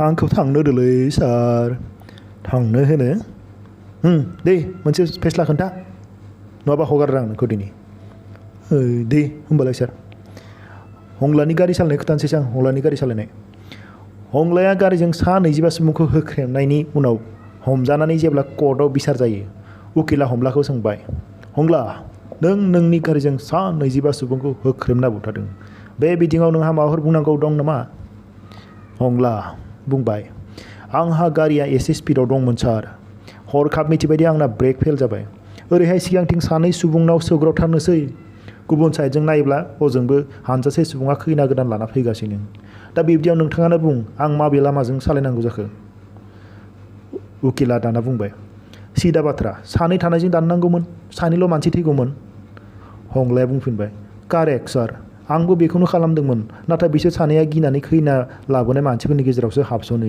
आंखौ थांनो होदोलै सार थांनो होनो दे मोनसे फेस्ला खोन्था नङाबा हगारदों आं नोंखौ दिनै दे होमबालाय सार हंलानि गारि सालायनाय खोथानोसै आं हंलानि गारि सालायनाय हंलाया गारिजों सा 25 सुबुंखौ होख्रेमनायनि उनाव हमजानानै जेब्ला कर्टआव बिसार जायो उकिला हंलाखौ सोंबाय हंला नों नोंनि गारिजों सा 25 सुबुंखौ होख्रेमना बुथारदों बे बिथिङाव नोंहा माबाफोर बुंनांगौ दं नामा हंला बुंबाय आंहा गारिया एसे स्पिडआव दंमोन सार हरखाब मिथिबायदि आंना ब्रेक फेल जाबाय ओरैहाय सिगांथिं 2 सुबुंनाव सौग्रावथारनोसै गुबुन साइडजों नायोब्ला हजोंबो हानजासे सुबुङा खैना गोदान लाना फैगासिनो दा बिब्दियाव नोंथाङानो बुं आं माबे लामाजों सालायनांगौ जाखो उकिला दाना बुंबाय सिदा बाथ्रा 2 थानायजों दाननांगौमोन 2निल' मानसि थैगौमोन हंलाया बुंफिनबाय कारेक्ट सार आंबो बेखौनो खालामदोंमोन नाथाय बिसोर 2 गिनानै खैना लाबोनाय मानसिफोरनि गेजेरावसो हाबस'नो